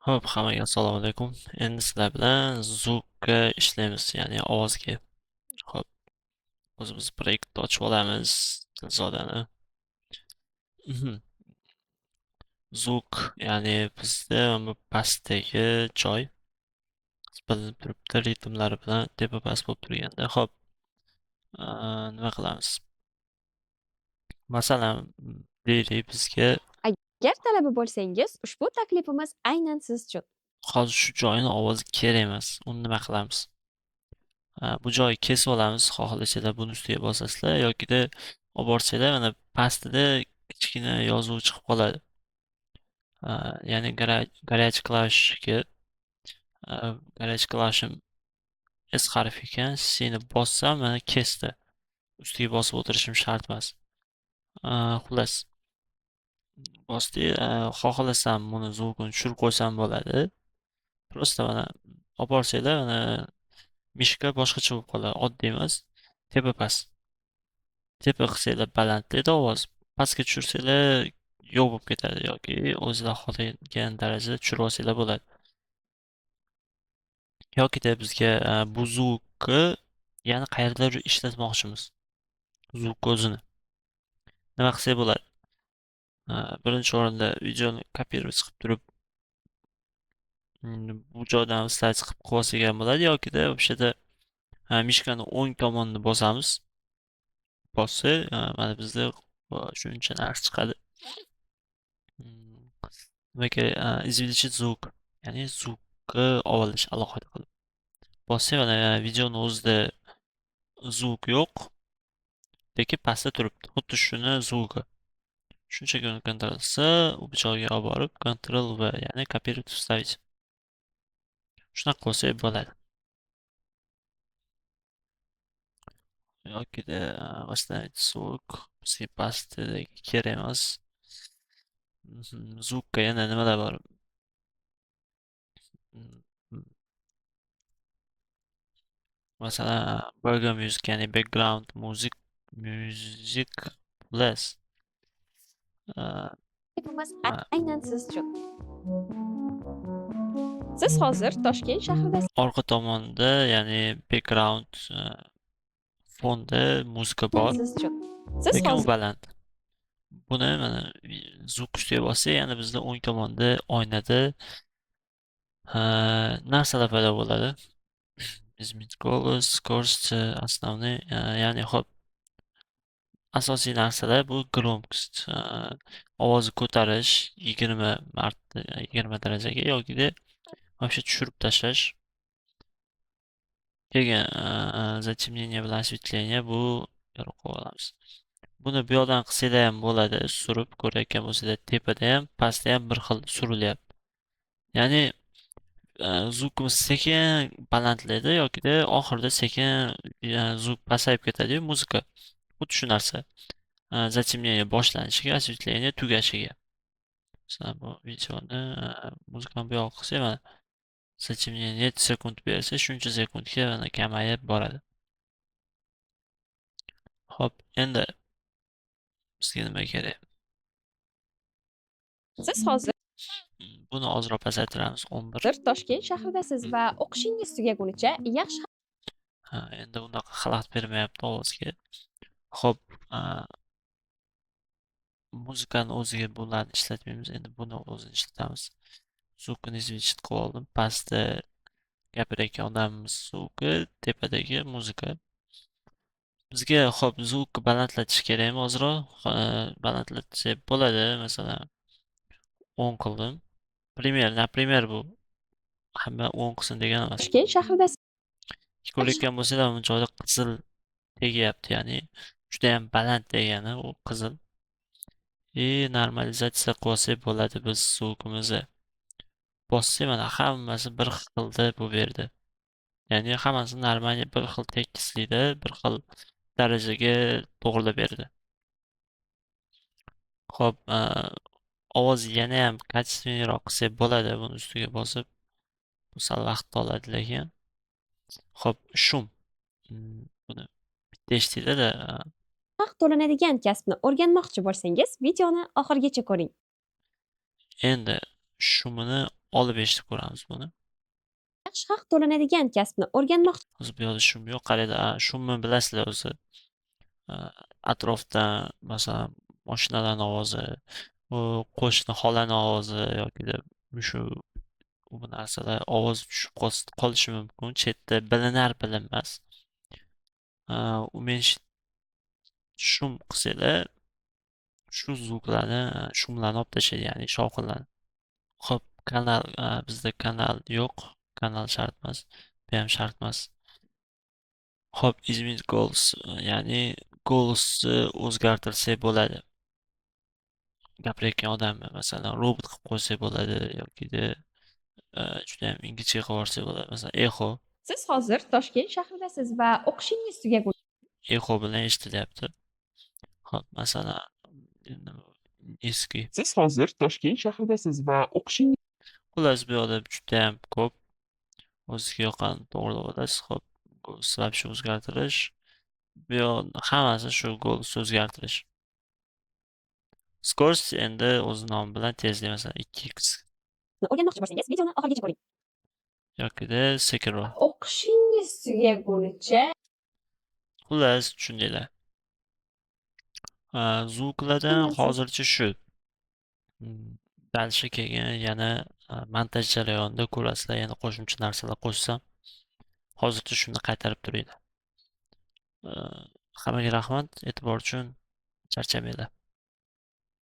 Xo'p, hammaga assalomu alaykum. Endi sizlar bilan звук ga ishlaymiz, ya'ni ovozga. Xo'p, o'zimiz proyektni ochib olamiz, Dilzodani. Звук, ya'ni bizda bu pastdagi joy bilinib turibdi ritmlari bilan tepa past bo'lib turganda. Xo'p, nima qilamiz? Masalan, deylik bizga Agar talaba bo'lsangiz, ushbu taklifimiz aynan siz uchun. Hozir shu joyini ovozi kerak emas. Uni nima qilamiz? Bu joyi kesib olamiz. Xohlasanglar buni ustiga bosasizlar yokida olib borsanglar mana pastida kichkina yozuv chiqib qoladi. Ya'ni горячий клавиш ga горячий клавиш im S harfi ekan. C'ni bossam mana kesdi. Ustiga bosib o'tirishim shart emas. Xullas bosdik. Xohlasam buni звук ini tushirib qo'ysam bo'ladi. Просто mana olib borsanglar mana мышка boshqacha bo'lib qoladi. Oddiy emas, tepa past. Tepa qilsanglar balandlaydi ovoz, pastga tushirsanglar yo'q bo'lib ketadi yoki o'zinglar xohlagan darajada tushirib olsanglar bo'ladi. Yokida bizga bu звук ni yana qayerdadir ishlatmoqchimiz. Звук o'zini. Nima qilsak bo'ladi? Birinchi o'rinda videoni копировать qilib turib bu joydan вставить qilib qo'ysak ham bo'ladi yokida o'shada мышка ni o'ng tomonini bosamiz. Bossak, mana bizda shuncha narsa chiqadi. Nima kerak? Извлечь звук, ya'ni звук ni olish alohida qilib. Bossak mana videoni o'zida звук yo'q, lekin pastda turibdi. Xuddi shuni звук i. Shunchaki uni Ctrl C u joyga olib borib Ctrl V, ya'ni копировать вставить. Shunaqa qilsak bo'ladi. Yokida восстановить звук bizga pastdagi kerak emas. Звук ka yana nimalar bor? Masalan, burger music, ya'ni background music plus. Taklifimiz aynan siz uchun. Siz hozir Toshkent shahridasiz. Orqa tomonda, ya'ni background fonda muzika bor. Siz uchun. Siz Lekin u hozir baland. Buni mana звук ustiga bossak, yana bizda o'ng tomonda oynada narsalar paydo bo'ladi. Изменить голос, скорость, основной, ya'ni xo'p. Asosiy narsalar bu громкость, ovozni ko'tarish 20 marta, 20 darajaga yokida вообще tushirib tashlash. Keyin затемнение bilan осветление bu yorug' qo'yib olamiz. Buni bu yoqdan qilsanglar ham bo'ladi, surib ko'rayotgan bo'lsanglar tepada ham, pastda ham bir xil surilyapti. Ya'ni звук imiz sekin balandlaydi yokida oxirida sekin звук pasayib ketadi-yu muzika. Xuddi shu narsa. Затемнение boshlanishiga, осветление tugashiga. Masalan, bu videoni muzikani bu yoqqa qilsak, mana затемнение necha sekund bersa, shuncha sekundga mana kamayib boradi. Xo'p, endi bizga nima kerak? Siz hozir Buni ozroq pasaytiramiz 11. Toshkent shahridasiz va o'qishingiz tugagunicha yaxshi Ha, endi unaqa xalaqit bermayapti ovozga. Xo'p, muzikani o'ziga bularni ishlatmaymiz, endi buni o'zini ishlatamiz. Звук ini извлечь qilib oldim. Pastda gapirayotgan odamimiz звук i, tepadagi muzika. Bizga xo'p, звук ni balandlatish kerakmi ozroq? Balandlatsak bo'ladi, masalan 10 qildim. Пример, например bu hamma 10 qilsin degani emas. Toshkent shahridasiz. Ko'rayotgan bo'lsanglar, bu joyda qizil tegyapti, ya'ni juda ham baland degani u qizil. И normalizatsiya qilib olsak bo'ladi biz звук imizni. Bossak mana hammasi bir xilda bo'lib berdi. Ya'ni hammasi normal bir xil tekislikda, bir xil darajaga to'g'rilab berdi. Xo'p, ovoz yana ham качественный roq qilsak bo'ladi buni ustiga bosib. Bu sal vaqt oladi lekin. Xo'p, шум. Buni bitta eshitinglar-da. Haq to'lanadigan kasbni o'rganmoqchi bo'lsangiz, videoni oxirigacha ko'ring. Endi шум ini Olib eshitib ko'ramiz buni. Yaxshi haq to'lanadigan kasbni o'rganmoqchi Hozir bu yoqda шум yo'q. Qaranglar, шум ni bilasizlar o'zi. Atrofdan, masalan, mashinalarning ovozi, u qo'shni xolani ovozi yokida shu bu narsalar ovoz tushib qolishi mumkin. Chetda bilinar bilinmas. Уменьшить шум qilsanglar, shu звук larni, шум larni olib tashlaydi, ya'ni shovqinlarni. Xo'p, kanal, bizda kanal yo'q. Kanal shart emas. Bu ham shart emas. Xo'p, изменить голос, ya'ni голос ni o'zgartirsak bo'ladi. Gapirayotgan odamni, masalan, robot qilib qo'ysak bo'ladi yokida judayam ingichka qilib yuborsak bo'ladi. Masalan, echo. Siz hozir Toshkent shahridasiz va o'qishingiz tugaguncha Echo bilan eshitilyapti. Xo'p, masalan, eski. Siz hozir Toshkent shahridasiz va o'qishingiz Xullas, bu yoqda judayam ko'p. O'zizga yoqqanini to'g'rilab olasiz. Xo'p, голос вообще o'zgartirish. Bu yoq hammasi shu голос o'zgartirish. Скорость endi o'z nomi bilan tezlik, masalan, 2x o'rganmoqchi bo'lsangiz, videoni oxirigacha ko'ring. Yokida sekinroq. O'qishingiz tugagunicha Xullas, tushundinglar. Звук lardan Tushundim. hozircha shu. Дальше keyin yana montaj jarayonida ko'rasizlar, yana qo'shimcha narsalar qo'shsam. Hozircha shuni qaytarib turinglar. Hammaga rahmat e'tibor uchun. Charchamanglar.